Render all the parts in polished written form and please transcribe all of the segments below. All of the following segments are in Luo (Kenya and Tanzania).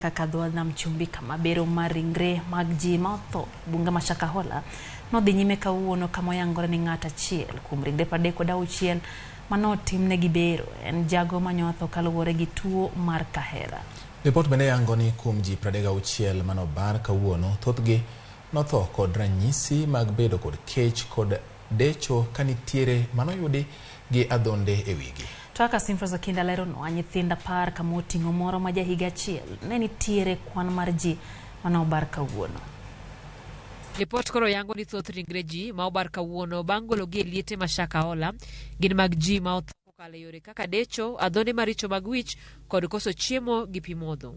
Kaka dho nam chumbi kama bero mar ringre mag ji ma otho e bunge ma Shakahola nodhi nyime kawuono kama oyangore ni ng'at achiel kuom ringre 36 manotimnegi bero en jago mane otho kaluwore gi tuo mar kahera. Lipot bende yango ni kuom ji 36 manobar kawuono, thothgi notho kod ranyisi mag bedo kod kech kod decho ka nitiere manoyudi gi adhonde e wigi. To kaka Simfros Okinda leronwa, nyithindo 10 kama oting'o moro ma jahiga achiel ne nitiere kwan mar ji mane obar kawuono. Lipot koro yango ni thoth ringre ji ma obar kawuono bang' gologi e liete ma Shakahola gin mag ji ma otho kokalo e yore kaka decho, adhonde maricho mag wich kod koso chiemo gi pi modho.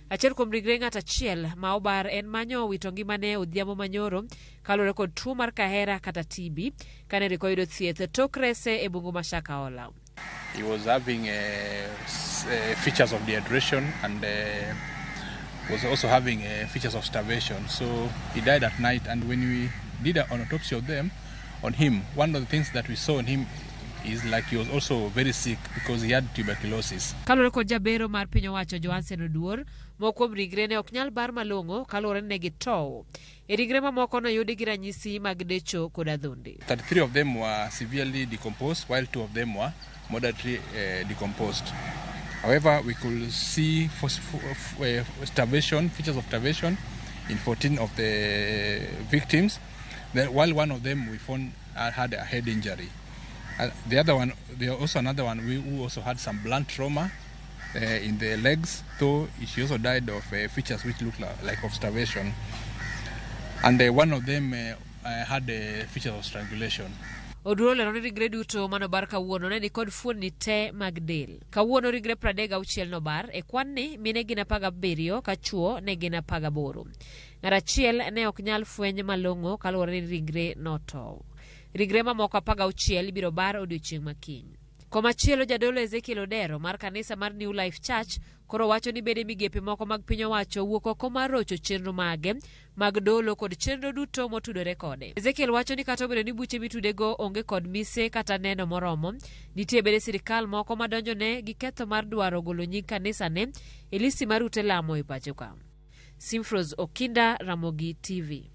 Achiel kuom ringre ng'at achiel ma obar en manyo owito ngimane odhiambo manyoro kaluwore kod tuo mar kahera kata TB kane rik oyudo thieth tok rese e bungu ma Shakahola. He was having features of dehydration and was also having features of starvation. So he died at night, and when we did an autopsy of them, on him, one of the things that we saw on him is like he was also very sick because he had tuberculosis. Kaluwore kod jabero mar piny owacho Johansen Oduor, moko kuom ringre ne ok nyal bar malong'o kaluwore ni ne gitow. E ringre mamoko noyudi gi ranyisi mag decho kod adhonde. 33 of them were severely decomposed, while 2 of them were moderately decomposed. However, we could see starvation, features of starvation in 14 of the victims, then, while one of them we found had a head injury. The other one, there also another one who also had some blunt trauma in the legs, though she also died of features which looked like of starvation. And one of them had features of strangulation. Oduor olero ni ringre duto manobar kawuono ne nikod fuonni te mag del. Kawuono ringre 36 nobar, e kwan ni mine gin 17 ka chuo ne gin 18. Ng'at achiel ne ok nyal fweny malong'o kaluwore ni ringre notow. Ringre mamoko 16 ibiro bar odiochieng' ma kiny. Komachielo jadolo Ezekiel Odero mar kanisa mar New Life Church koro wacho ni bede migepe moko mag piny owacho wuok oko mar rocho chenro mage mag dolo kod chenro duto motudore kode. Ezekiel wacho ni kata obedo ni buche mitudego onge kod mise kata neno moromo, nitie bede sirikal moko madonjone gi ketho mar dwaro golo nying kanisane e listi mar ute lamo e pacho ka. Simfros Okinda, Ramogi TV.